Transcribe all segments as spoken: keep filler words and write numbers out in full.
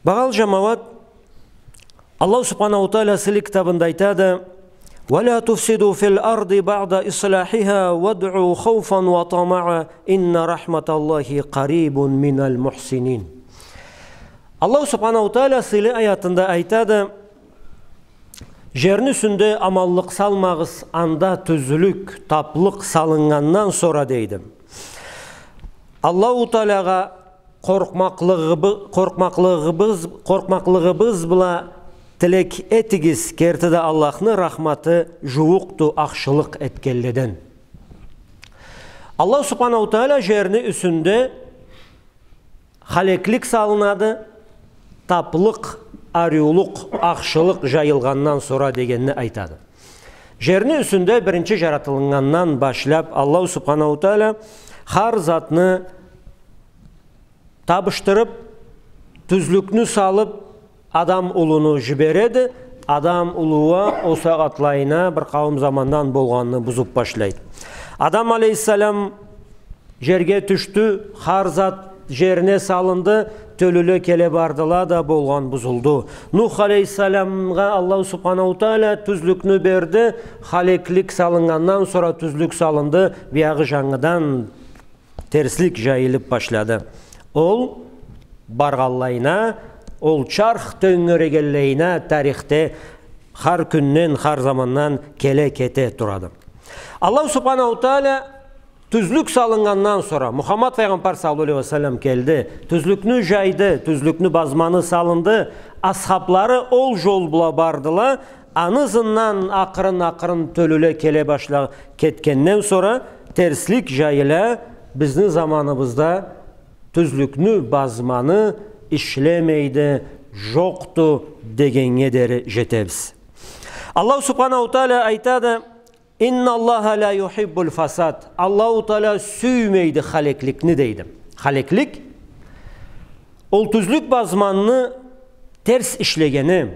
Багъалы джамауат, Аллаху Субханаху Тааля сыйлы китабында айтады: «ولا تفسدوا في الأرض بعد إصلاحها وادعوه خوفا وطمعا إن رحمة الله قريب من المحسنين». Аллаху Субханаху Тааля сыйлы аятында айтады: «Джерни юсюнде аманлыкъ салмагъыз, анда тюзлюк, таплыкъ салыннгандан сора», — дейди. Аллаху Таалягъа къоркъмакълыгъыбы-, къоркъмакълыгъыбыз, къоркъмакълыгъыбыз бла тилек этигиз, керти да Аллахны рахматы джууукъду ахшылыкъ этгенледен. Аллаху Субханаху Тааля джерни юсюнде халеклик салынады, таплыкъ, ариулукъ, ахшылыкъ джайылгъандан сора дегенни айтады. Джерни юсюнде биринчи джаратылыннгандан башлап Аллаху Субханаху Тааля хар затны табышдырып, тюзлюкню салып, Адам улуну джибереди. Адам улу уа ол сагъатлайына бир къауум замандан болгъанны бузуп башлайды. Адам алейхиссалам джерге тюшдю, хар зат джерине салынды, тёлюле келе бардыла да болгъан бузулду. Нух алейхиссаламгъа Аллаху Субханаху Тааля тюзлюкню берди, халеклик салыннгандан сора тюзлюк салынды, биягъы джангыдан терслик джайылып башлады. Ол баргъанлайына, ол чарх тёнгерегенлейине тарихде хар кюнден, хар замандан келе кете турады. Аллаху Субханаху Тааля тюзлюк салыннгандан сора, Мухаммад файгъамбар саллаллаху алейхи ва саллам келди, тюзлюкню джайды, тюзлюкню базманы салынды, асхаблары ол джол бла бардыла, аны ызындан акъырын-акъырын тёлюле келе башла-, кетгенден сора, терслик джайыла, бизни заманыбызда тюзлюкню базманы ишлемейди, джокъду дегеннге дери джетебиз. Аллаху Субханаху Тааля айтады: «إن الله لا يحب الفساد». Аллаху Тааля сюймейди халекликни, дейди. Халеклик, ол тюзлюк базманны терс ишлегени,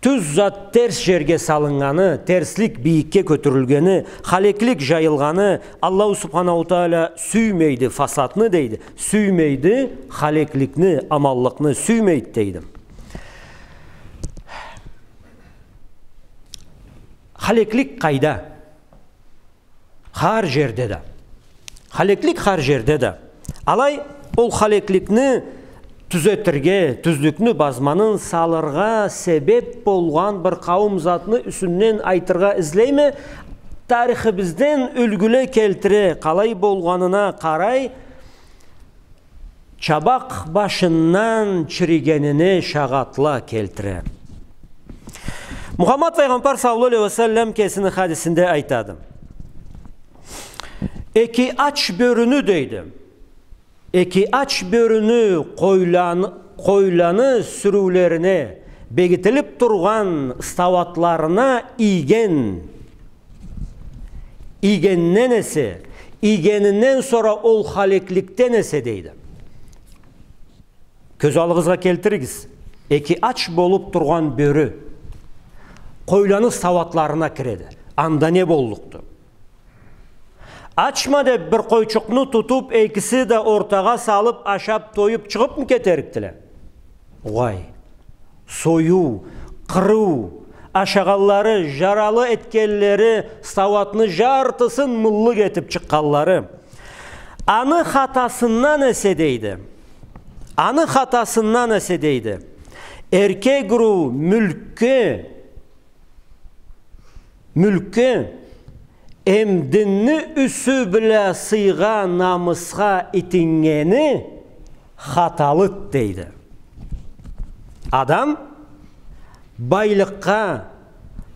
тюз зат терс джерге салыннганы, терслик бийикге кётюрюлгени, халеклик джайылгъаны, Аллаху Субханаху Тааля сюймейди фасадны, дейди. Сюймейди халекликни, аманлыкъны сюймейди, дейди. Халеклик къайда? Хар джерде да. Халеклик хар джерде да. Алай, ол халекликни тюзетирге, тюзлюкню базманын салыргъа себеп болгъан бир къауум затны юсюнден айтыргъа излейме, тарихибизден юлгюле келтире, къалай болгъанына къарай, чабакъ башындан чиригенине шагъатла келтире. Мухаммад файгъамбар саллаллаху алейхи ва саллам кесини хадисинде айтады: «Эки ач бёрюню, — дейди, — эки ач бёрюню къойлан-, къойланы сюрюулерине, бегитилип тургъан ставатларына ийген, ийгенден эсе, ийгенинден сора ол халекликден эсе», — дейди. Кёз аллыгъызгъа келтиригиз. Эки ач болуп тургъан бёрю къойланы ставатларына киреди. Анда не боллукъду? Ачма деп бир къойчукъну тутуп, экиси да ортагъа салып, ашап, тоюп чыгъыпмы кетерикдиле? Огъай. Союу, къырыу, ашагъанлары, жаралы этгенлери, ставатны жартысын мыллыкъ этип чыкъгъанлары. Аны хатасындан эсе, дейди. Аны хатасындан эсе, дейди. Эркек уруу мюлкге, мюлкге эм динни юсю бла сыйгъа, намысха итиннгени хаталыды, дейди. Адам байлыкъгъа,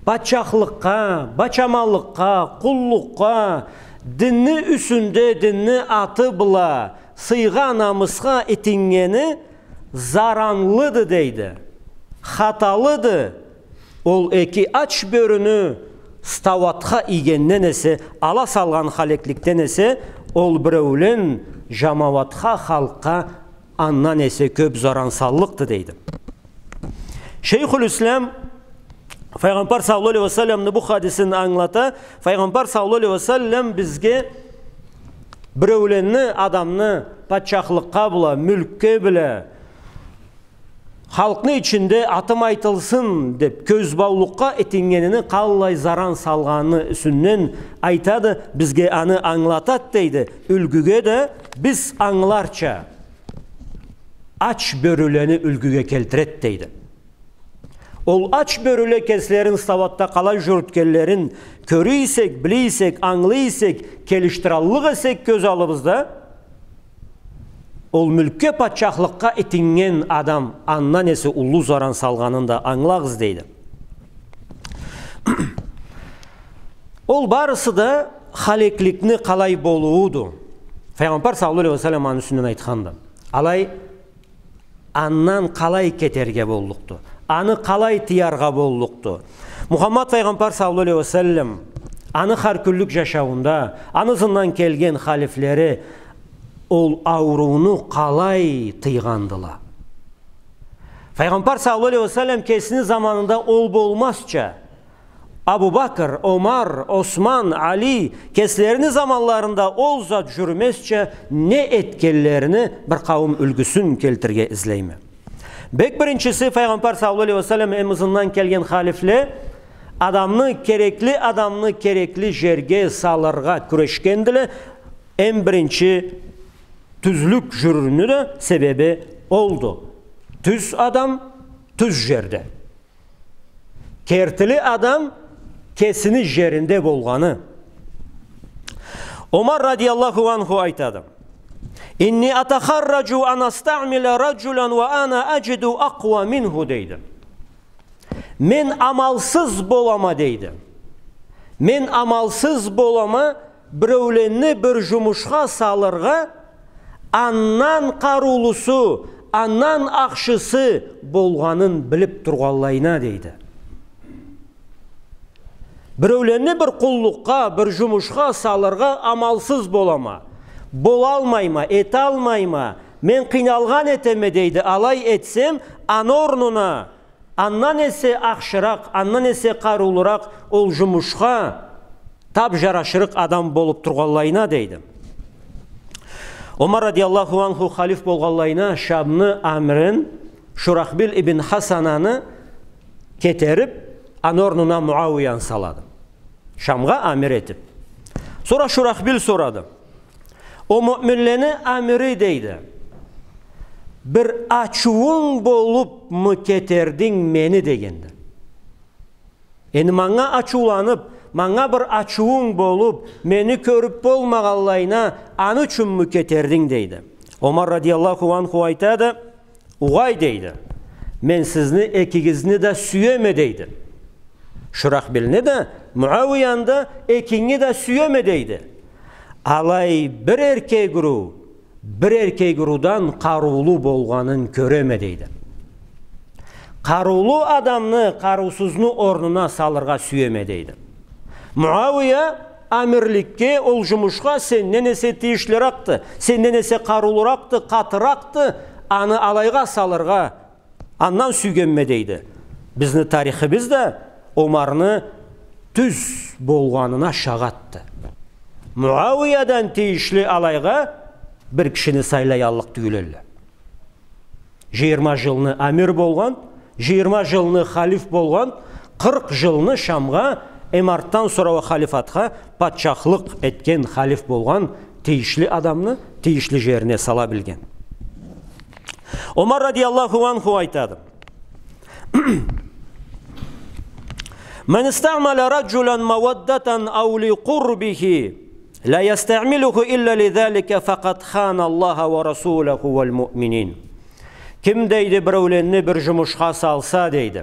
патчахлыкъгъа, бачамаллыкъгъа, къуллукъгъа, динни юсюнде, динни аты бла сыйгъа, намысха итиннгени заранлыды, дейди. Хаталыды. Ол эки ач бёрюню ставатха ийгенден эсе, ала салгъан халекликден эсе, ол биреулен жамауатха, халкъгъа андан эсе кёп заран саллыкъды, дейди. Шейхуль Ислам Файгъамбар саллаллаху алейхи ва салламны бу хадисин ангылата. Файгъамбар саллаллаху алейхи ва саллам бизге биреуленни, адамны патчахлыкъгъа бла, мюлкге бла, халкъны ичинде атым айтылсын деп кёзбаулукъгъа этиннгенини къаллай заран салгъаныны юсюнден айтады, бизге аны ангылатад, дейди. Юлгюге да биз ангыларча ач бёрюлени юлгюге келтиред, дейди. Ол ач бёрюле кеслерин стауатда къалай жюрютгенлерин кёре эсек, биле эсек, ангылай эсек, келишдираллыкъ эсек кёз аллыбызда, ол мюлкге, патчахлыкъгъа этиннген адам андан эсе уллу заран салгъанын да ангылагъыз, дейди. Ол барысы да халекликни къалай болууду. Файгъамбар саллаллаху алейхи ва саллам аны юсюнден айтханды. Алай андан къалай кетерге боллукъду? Аны къалай тыяргъа боллукъду? Мухаммад файгъамбар саллаллаху алейхи ва саллам аны хар кюнлюк жашауунда аны ызындан келген халифлери ол аурууну къалай тыйгъандыла? Файгъамбар саллаллаху алейхи ва саллам кесини заманында ол болмазча, Абу Бакр, Омар, Осман, Али кеслерини заманларында ол зат жюрюмезча не этгенлерини бир къауум юлгюсюн келтирирге излейме. Бек биринчиси, файгъамбар саллаллаху алейхи ва саллам эм ызындан келген халифле адамны керекли, адамны керекли жерге салыргъа кюрешгендиле. Эм биринчи тюзлюк жюрюрню да себеби олду. Тюз адам тюз жерде. Кертили адам кесини жеринде болгъаны. Омар радияллаху анху айтады: «Инни атахарражу ан астаъмила ражулан ва ана ажиду акъва минху», — дейди. «Мен амалсыз болама», — дейди. «Мен амалсыз болама, биреуленни бир жумушха салыргъа, андан къарыулусу, андан ахшысы болгъанын билип тургъанлайына», — дейди. «Биреуленни бир къуллукъгъа, бир жумушха салыргъа амалсыз болама. Болалмайма, эталмайма. Мен къыйналгъан этеме», — дейди. «Алай этсем, аны орнуна андан эсе ахшыракъ, андан эсе къарыулуракъ ол жумушха тап жарашырыкъ адам болуп тургъанлайына», — дейди. Омар радияллаху анху халиф болгъанлайына Шамны амирин Шурахбил ибн Хасананы кетерип, аны орнуна Муауияны салады. Шамгъа амир этип. Сора Шурахбил сорады: «О муъминлени амири, — дейди, — бир ачыуунг болупму кетердинг мени?» — дегенди. «Энди манга ачыуланып, манга бир ачыуунг болуп, мени кёрюп болмагъанлайына, аны ючюнмю кетердинг?» — дейди. Омар радияллаху анху айтады: «Угъай, — дейди, — мен сизни экигизни да сюеме», — дейди. «Шурахбилни да, Муауияны да, экинги да сюеме», — дейди. «Алай бир эркек уруу бир эркек уруудан къарыулу болгъанын кёреме», — дейди. «Къарыулу адамны къарыусузну орнуна салыргъа сюеме», — дейди. «Муауия амирликге, ол жумушха сенден эсе тийишлиракъды, сенден эсе къарыулуракъды, къатыракъды, аны алайгъа салыргъа, андан сюйгенме», — дейди. Бизни тарихибиз да Омарны тюз болгъанына шагъатды. Муауиядан тийишли алайгъа бир кишини сайлаяллыкъ тюйюл элле. Жыйырма жылны амир болгъан, жыйырма жылны халиф болгъан, къыркъ жылны Шамгъа, эм артдан сора уа халифатха патчахлыкъ этген халиф болгъан тийишли адамны тийишли жерине сала билген. Омар радияллаху анху айтады: «Ман истаъмала раджулан маваддатан ау ли къурбихи, ла ястаъмилуху илля ли залика, факъад хана Аллаха ва расулаху валь муъминин». Ким, дейди, биреуленни бир жумушха салса, дейди,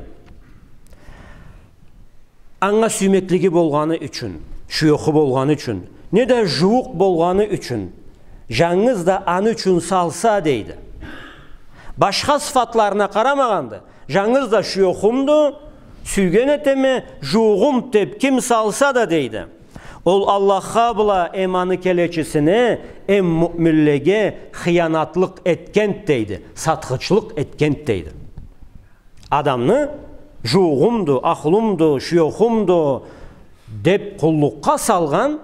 анга сюймеклиги болгъаны ючюн, шуёху болгъаны ючюн, неда жууукъ болгъаны ючюн, жангыз да аны ючюн салса, дейди. Башха сыфатларына къарамагъанды, жангыз да шуёхумду, сюйген этеме, жуугъум деп ким салса да, дейди, ол Аллахха бла эм аны келечисине, эм муъминлеге хыянатлыкъ этгенд, дейди, сатхычлыкъ этгенд, дейди. Адамны жуугъумду, ахлумду, шуёхумду деп къуллукъгъа салгъан,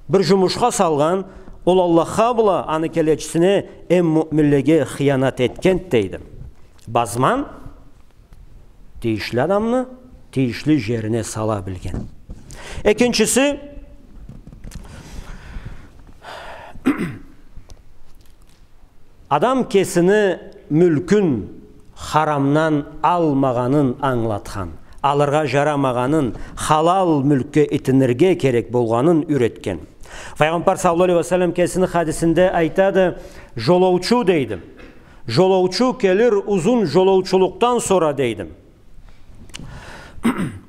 бир жумушха салгъан, ол Аллахха бла аны келечисине, эм муъминлеге хыянат этгенд, дейди. Базман тийишли адамны тийишли жерине сала билген. Экинчиси, адам кесини мюлкюн харамдан алмагъанын ангылатхан, алыргъа жарамагъанын, халал мюлкге итинирге керек болгъанын юйретген. Файгъамбар саллаллаху алейхи ва саллам кесини хадисинде айтады, жолоучу, дейди, жолоучу келир узун жолоучулукъдан сора, дейди.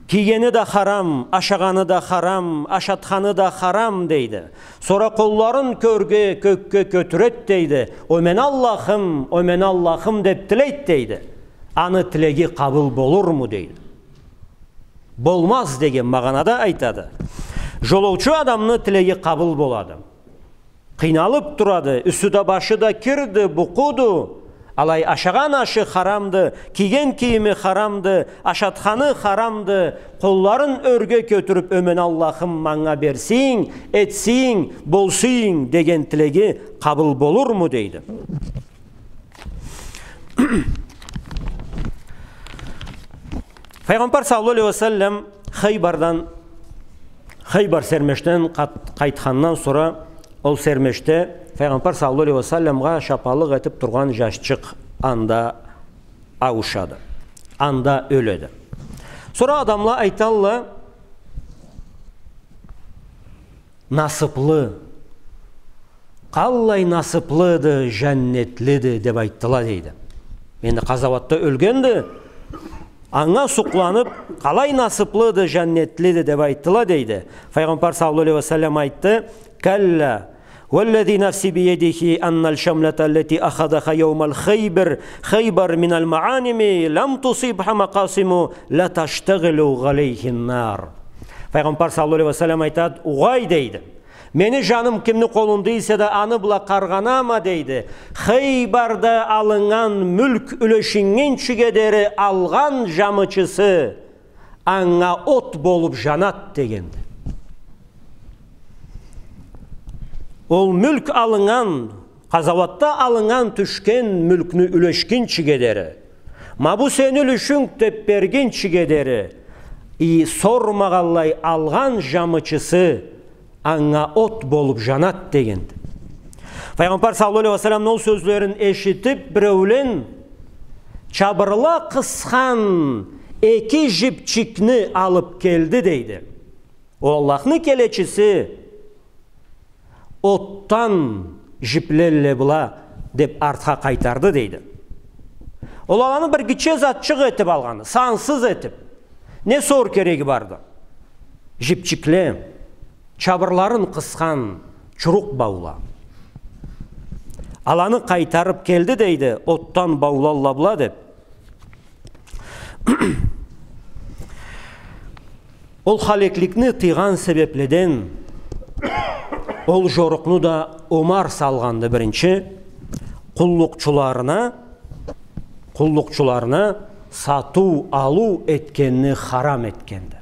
Кийгени да харам, ашагъаны да харам, ашатханы да харам, дейди. Сора къолларын кёрге, кёкге кётюрет, дейди. О мени Аллахым, о мени Аллахым деп тилейт, дейди. Аны тилеги къабыл болурму, дейди. Болмаз деген магъанада айтады. Жолоучу адамны тилеги къабыл болады. Къыйналып турады, юсю да, башы да кирди, букъуду. Алай ашагъан ашы харамды, кийген кийими харамды, ашатханы харамды, къолларын ёрге кётюрюп, о мени Аллахым, манга берсинг, этсинг, болсунг деген тилеги къабыл болурму, дейди. Файгъамбар саллаллаху алейхи ва саллам Хайбардан, Хайбар сермешден къат-, къайтхандан сора, ол сермешде Файгъамбар саллаллаху алейхи ва салламгъа шапалыкъ этип тургъан жашчыкъ анда ауушады. Анда ёледи. Сора адамла айталла, насыплы, къаллай насыплыды, жаннетлиди, деп айтдыла, дейди. Энди къазауатда ёлгенди, анга сукъланып, къалай насыплыды, жаннетлиди, деп айтдыла, дейди. Файгъамбар саллаллаху алейхи ва саллам айтды, كلا والذي نفسي بيده أن الشملة التي أخذها يوم الخيبر خيبر من المغانم لم تصبها مقاسم لتشتعل عليه النار. Файгъамбар саллаллаху алейхи ва саллам айтады, угъай, дейди, мени жаным кимни къолунда эсе да, аны бла къаргъанама, дейди, Хайбарда алыннган мюлк юлешиннгинчиге дери алгъан жамычысы анга от болуп жанат, дегенди. Ол мюлк алыннган, къазауатда алыннган, тюшген мюлкню юлешгинчиге дери, ма бу сени юлюшюнг деп бергинчиге дери, и сормагъанлай алгъан жамычысы анга от болуп жанат, дегенди. Файгъамбар саллаллаху алейхи ва салламны ол сёзлерин эшитип, биреулен чабырла къысхан эки жипчикни алып келди, дейди. Ол Аллахны келечиси отдан жиплелле была деп артха къайтарды, дейди. Ол аланы бир гитче затчыкъ этип алгъаны, сансыз этип. Не сор кереги барды? Жипчикле, чабырларын къысхан чурукъ баула. Аланы къайтарып келди, дейди, отдан баулалла была деп. Ол халекликни тыйгъан себепледен ол жорукъну да Омар салгъанды биринчи, къуллукъчуларына, къуллукъчуларына сатыу-алыу этгенни харам этгенди.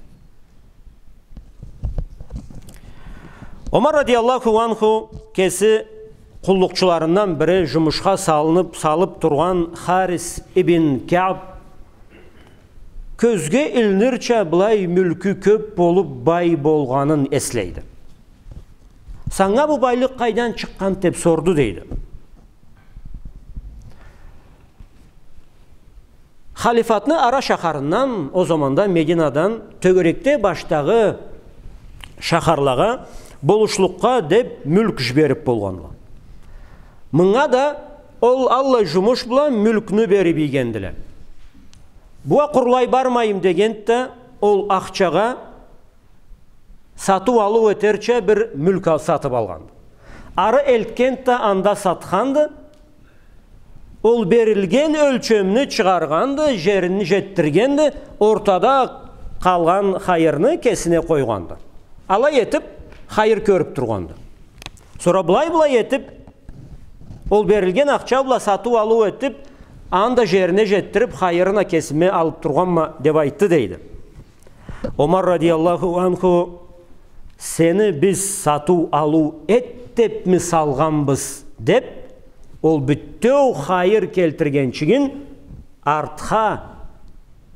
Омар радияллаху анху кеси къуллукъчуларындан бири жумушха салынып, салып тургъан Харис ибн Каъб кёзге илинирча былай мюлкю кёп болуп, бай болгъанын эслейди. Санга бу байлыкъ къайдан чыкъгъан деп сорду, дейди. Халифатны ара шахарындан, ол заманда Мединадан, тёгерекде башдагъы шахарлагъа болушлукъгъа деп мюлк жиберип болгъанла. Мынга да ол аллай жумуш бла мюлкню берип ийгендиле. Бу а къурулай бармайым дегенди да, ол ахчагъа сатыу-алыу этерча бир мюлк ал-, сатып алгъанды. Ары элтгенди да, анда сатханды. Ол берилген ёлчемни чыгъаргъанды, жерин жетдиргенди, ортада къалгъан хайырны кесине къойгъанды. Алай этип, хайыр кёрюп тургъанды. Сора былай-былай этип, ол берилген ахча бла сатыу-алыу этип, аны да жерине жетдирип, хайырын а кесиме алып тургъанма, деп айтды, дейди. Омар радияллаху анху: «Сени биз сатыу-алыу эт депми салгъанбыз?» — деп, ол бютеу хайыр келтиргенчигин артха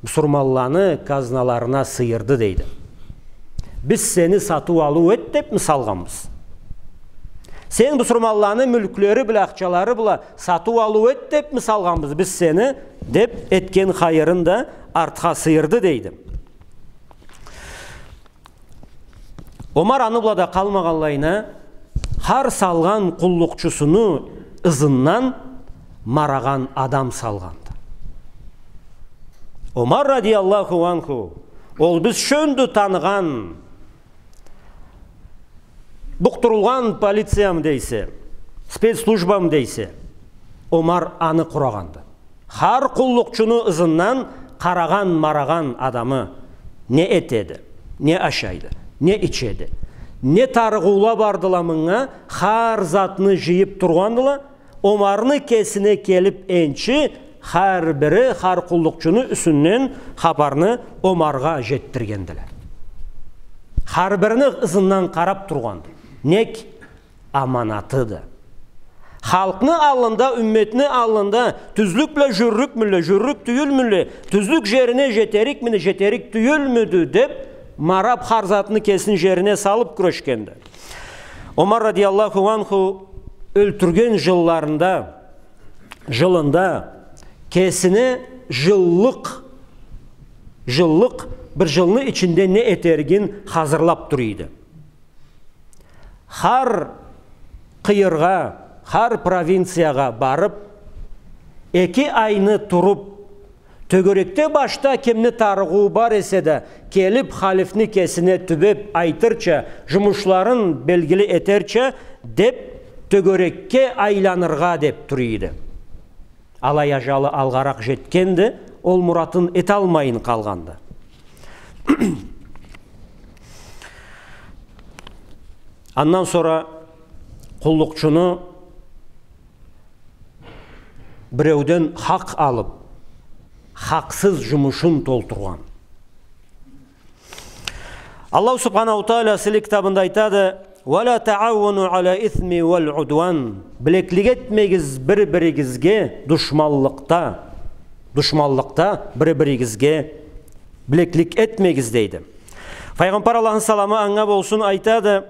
бусурманланы казналарына сыйырды, дейди. Биз сени сатыу-алыу эт дебми салгъанбыз? Сен бусурманланы мюлклери бла, ахчалары бла сатыу-алыу эт дебми салгъанбыз биз сени? Деб, этген хайырын да артха сыйырды, дейди. Омар аны бла да къалмагъанлайына, хар салгъан къуллукъчусуну ызындан марагъан адам салгъанды. Омар радияллаху анху, ол биз шёндю таныгъан, букъдурулгъан полициямы дейсе, спецслужбамы дейсе, Омар аны къурагъанды. Хар къуллукъчуну ызындан къарагъан-марагъан адамы, не этеди, не ашайды, не ичеди, не тарыгъыула бардыла мынга, хар затны жыйыб тургъандыла. Омарны кесине келиб энчи, хар бири хар къуллукъчуну юсюнден хапарны Омаргъа жетдиргендиле. Хар бирини ызындан къараб тургъанды. Нек? Аманатыды. Халкъны аллында, умметни аллында тюзлюк бла жюрюрюкмюле, жюрюрюк тюйюлмюле, тюзлюк жерине жетерикмиди, жетерик тюйюлмюдю деб, мараб, хар затны кесини жерине салыб кюрешгенди. Омар радияллаху анху ёлтюрген жылларында, жылында кесине жыллыкъ, жыллыкъ, бир жылны ичинде не этеригин хазырлаб тура эди. Хар къыйыргъа, хар провинциягъа барыб, эки айны туруб, тёгерекде башда кимни тарыгъыуу бар эсе да, келиб халифни кесине тюбеб айтырча, жумушларын белгили этерча деб, тёгерекге айланыргъа деб тура эди. Алай ажалы алгъаракъ жетгенди, ол муратын эталмайын къалгъанды. Андан сора къуллукъчуну биреуден хакъ алыб, хакъсыз жумушун толтургъан. Аллаху субханаху тааля сыйлы китабында айтады: «Ва ля таауну аля исми валь удван». Билеклик этмегиз бир-биригизге душманлыкъда, душманлыкъда бир-биригизге билеклик этмегиз, дейди. Файгъамбар, Аллахны саламы анга болсун, айтады,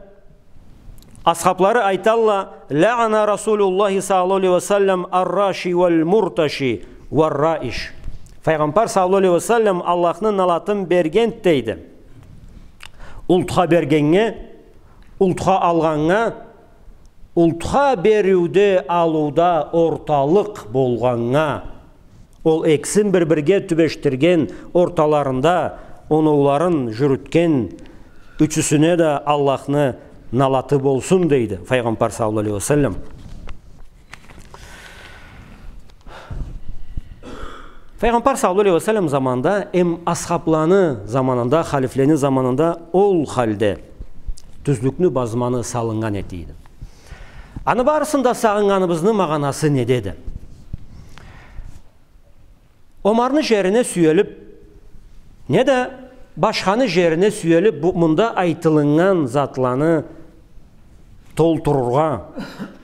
асхаблары айталла: «Лаана Расулуллахи саллаллаху алейхи ва саллам ар-раши валь мурташи вар раиш». Файгъамбар саллаллаху алейхи ва саллам Аллахны налатын бергенди, дейди. Ултха бергеннге, ултха алгъаннга, ултха бериуде, алыуда орталыкъ болгъаннга, ол экисин бир-бирге тюбешдирген, орталарында оноуларын жюрютген, ючюсюне да Аллахны налаты болсун, дейди Файгъамбар саллаллаху алейхи ва саллам. Файгъамбар саллаллаху алейхи ва саллам заманында, эм асхабланы заманында, халифлени заманында ол халде тюзлюкню базманы салыннган эди эди. Аны барысын да сагъыннганыбызны магъанасы недеди? Омарны жерине сюелиб, неда башханы жерине сюелиб, бу, мында айтылыннган затланы толтурургъа,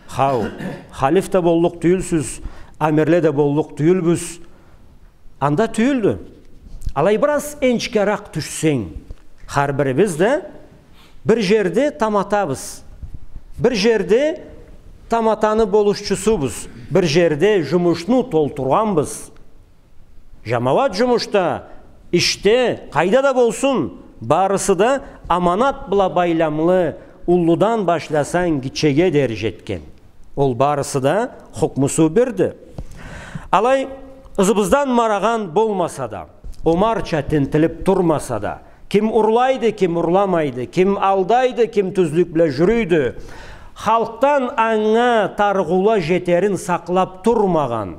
хау, халиф да боллукъ тюйюлсюз, амирле да боллукъ тюйюлбюз, анда тюйюлдю. Алай бир аз энчикеракъ тюшсенг, хар бирибиз да бир жерде таматабыз, бир жерде таматаны болушчусубуз, бир жерде жумушну толтургъанбыз. Жамауат жумушда, ишде, къайда да болсун, барысы да аманат бла байламлы, уллудан башласанг, гитчеге дери жетген. Ол барысы да хукмусу бирди. Алай, ызыбыздан марагъан болмаса да, омарча тинтилиб турмаса да, ким урлайды, ким урламайды, ким алдайды, ким тюзлюк бла жюрюйдю, халкъдан анга тарыгъыула жетерин сакълаб турмагъан,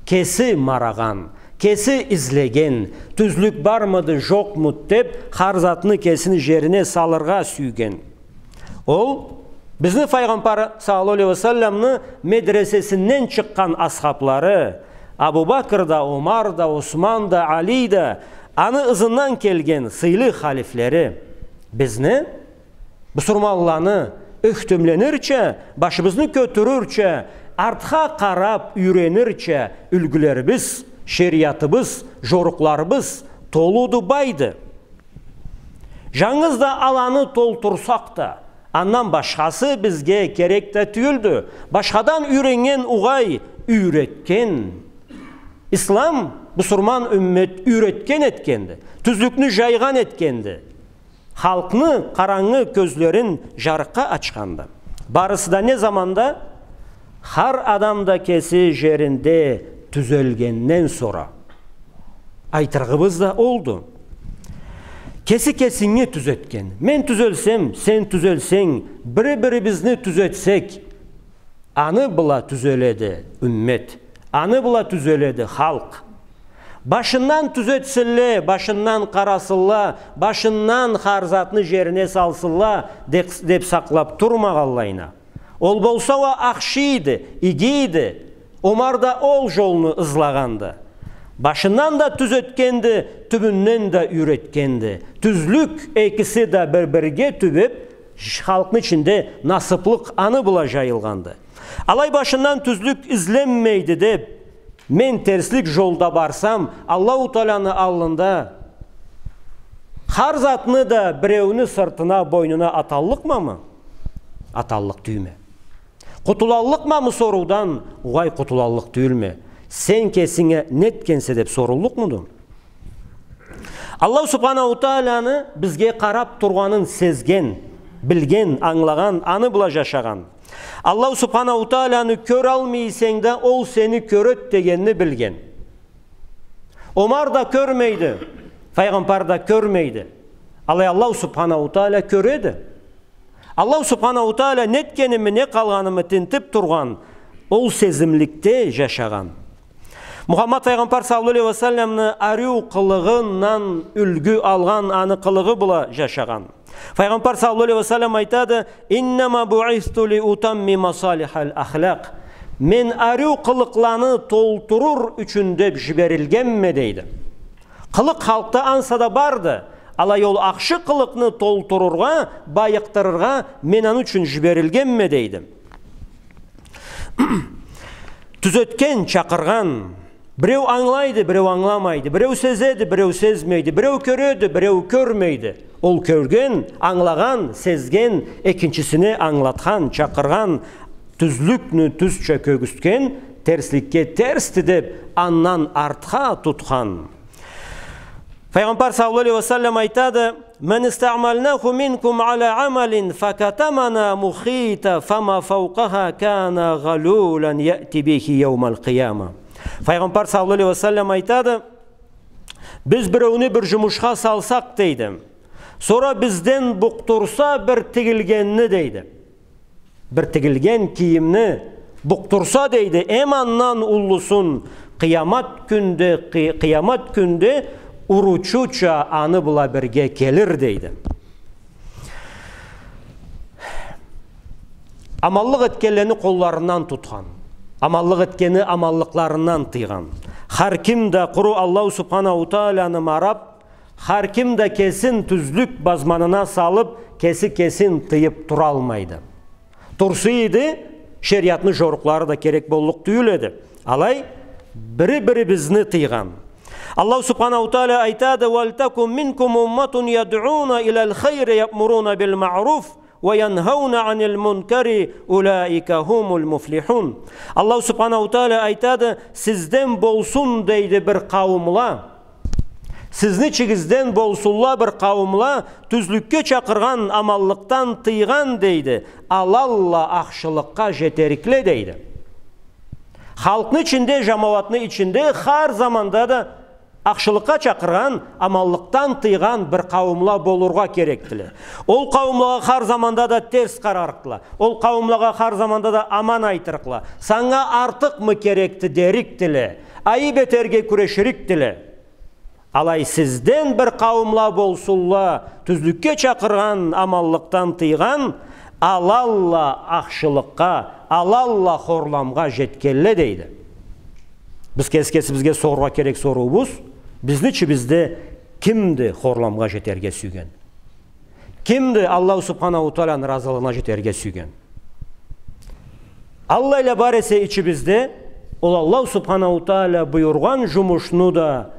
кеси марагъан, кеси излеген, тюзлюк бармыды, жокъмуду деб, хар затны кесини жерине салыргъа сюйген. Ол бизни Файгъамбар саллаллаху алейхи ва салламны медресесинден чыкъгъан асхаблары, Абу Бакр да, Омар да, Осман да, Али да, аны ызындан келген сыйлы халифлери бизни бусурманланы ёхтемленирча, башыбызны кётюрюрча, артха къараб юйренирча юлгюлерибиз, Шериатыбыз, жорукъларыбыз толуду, байды. Жангыз да аланы толтурсакъ да, андан башхасы бизге керек да тюйюлдю. Башхадан юйреннген угъай, юйретген. Ислам, бусурман уммет юйретген этгенди. Тюзлюкню жайгъан этгенди. Халкъны къарангы кёзлерин жарыкъгъа ачханды. Барысы да не заманда? Хар адам да кеси жеринде тюзелгенден сора. Айтырыгъыбыз да олду. Кеси кесинге тюзетген. Мен тюзелсем, сен тюзелсенг, бири-бирибизни тюзетсек, аны бла тюзеледи уммет, аны бла тюзеледи халкъ. Башындан тюзетсинле, башындан къарасынла, башындан хар затны жерине салсынла, деп, деп сакълап турмагъанлайына. Ол болса уа ахшы эди, иги эди. Омар да ол жолну ызлагъанды. Башындан да тюзетгенди, тюбюнден да юйретгенди. Тюзлюк экиси да бир-бирге тюбеп, ш-, халкъны ичинде насыплыкъ аны бла жайылгъанды. Алай башындан тюзлюк изленмейди деп, мен терслик жолда барсам, Аллаху Тааланы аллында хар затны да биреуню сыртына, бойнуна аталлыкъмамы? Аталлыкъ тюйюлме. Къутулаллыкъмамы соруудан? Угъай, къутулаллыкъ тюйюлме. Сен кесинге нетгенсе деп соруллукъмуду? Аллаху Субханаху Тааланы бизге къарап тургъанын сезген, билген, ангылагъан, аны бла жашагъан. Аллаху Субханаху Тааланы кёралмай эсенг да, ол сени кёреди дегенни билген. Омар да кёрмейди, файгъамбар да кёрмейди. Алай Аллаху Субханаху Таала кёреди. Аллаху Субханаху Таала нетгеними, не къалгъанымы тинтип тургъан, ол сезимликде жашагъан. Мухаммад файгъамбар саллаллаху алейхи ва салламны ариу къылыгъындан юлгю алгъан, аны къылыгъы бла жашагъан. Файгъамбар саллаллаху алейхи ва саллам айтады: «Иннама буъисту ли утаммима салихал ахлакъ». Мен ариу къылыкъланы толтурур ючюн деп жиберилгенме, дейди. Къылыкъ халкъда анса да барды. Алай ол ахшы къылыкъны толтурургъа, байыкъдырыргъа мен аны ючюн жиберилгенме, дейди. Тюзетген, чакъыргъан. Биреу ангылайды, биреу ангыламайды. Биреу сезеди, биреу сезмейди. Биреу кёреди, биреу кёрмейди. Ол кёрген, ангылагъан, сезген, экинчисине ангылатхан, чакъыргъан, тюзлюкню тюзча кёргюзтген, терсликге терсди деп, андан артха тутхан. Файгъамбар саллаллаху алейхи ва саллам айтады: «Ман истаъмалнаху минкум аля амалин факатамана мухита фама фаукъаха кана гъалулян яъти бихи яумал къияма». Файгъамбар саллаллаху алейхи ва саллам айтады: «Биз биреуню бир жумушха салсакъ, — дейди, — сора бизден букъдурса бир тигилгенни, — дейди, — бир тигилген кийимни букъдурса, — дейди, — эм андан уллусун, къыямат кюнде, къы-, къыямат кюнде уручуча аны бла бирге келир», — дейди. Аманлыкъ этгенлени къолларындан тутхан, аманлыкъ этгенни аманлыкъларындан тыйгъан. Хар ким да къуру Аллаху Субханаху Тааланы марап, хар ким да кесин тюзлюк базманына салып, кеси кесин тыйып туралмайды. Турса эди, шериатны жорукълары да керек боллукъ тюйюл эди. Алай, бири-бирибизни тыйгъан. Аллаху Субханаху Таала айтады: «Вальтакун минкум умматун ядъуна илял хайри яъмуруна биль маъруф ва янхауна аниль мункари уляика хумуль муфлихун». Аллаху Субханаху Таала айтады: «Сизден болсун, — дейди, — бир къауумла. Сизни ичигизден болсунла бир къауумла, тюзлюкге чакъыргъан, аманлыкъдан тыйгъан, — дейди, — алалла ахшылыкъгъа жетерикле», — дейди. Халкъны ичинде, жамауатны ичинде хар заманда да ахшылыкъгъа чакъыргъан, аманлыкъдан тыйгъан бир къауумла болургъа керекдиле. Ол къауумлагъа хар заманда да терс къарарыкъла. Ол къауумлагъа хар заманда да аман айтырыкъла. Санга артыкъмы керекди дерикдиле. Айып этерге кюреширикдиле. Алай сизден бир къауумла болсунла, тюзлюкге чакъыргъан, аманлыкъдан тыйгъан, алалла ахшылыкъгъа, алалла хорламгъа жетгенле, дейди. Биз кес-кесибизге сорургъа керек соруубуз: бизни ичибизде кимди хорламгъа жетерге сюйген? Кимди Аллаху Субханаху Тааланы ыразылыгъына жетерге сюйген? Аллайла бар эсе ичибизде, Ол Аллаху Субханаху Тааля буюргъан жумушну да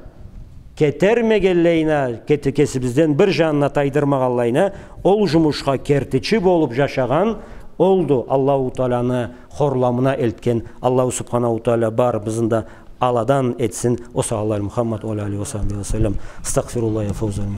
кетермегенлейине, кети-, кесибизден бир жанына тайдырмагъанлайына, ол жумушха кертичи болуп жашагъан олду Аллаху Тааляны хорламына элтген. Аллаху Субханаху Тааля барыбызны да аладан этсин. Уа саллаллаху аля Мухаммад уа аля алихи уа сахбихи уа саллам. Астагъфируллах, я Фаузан.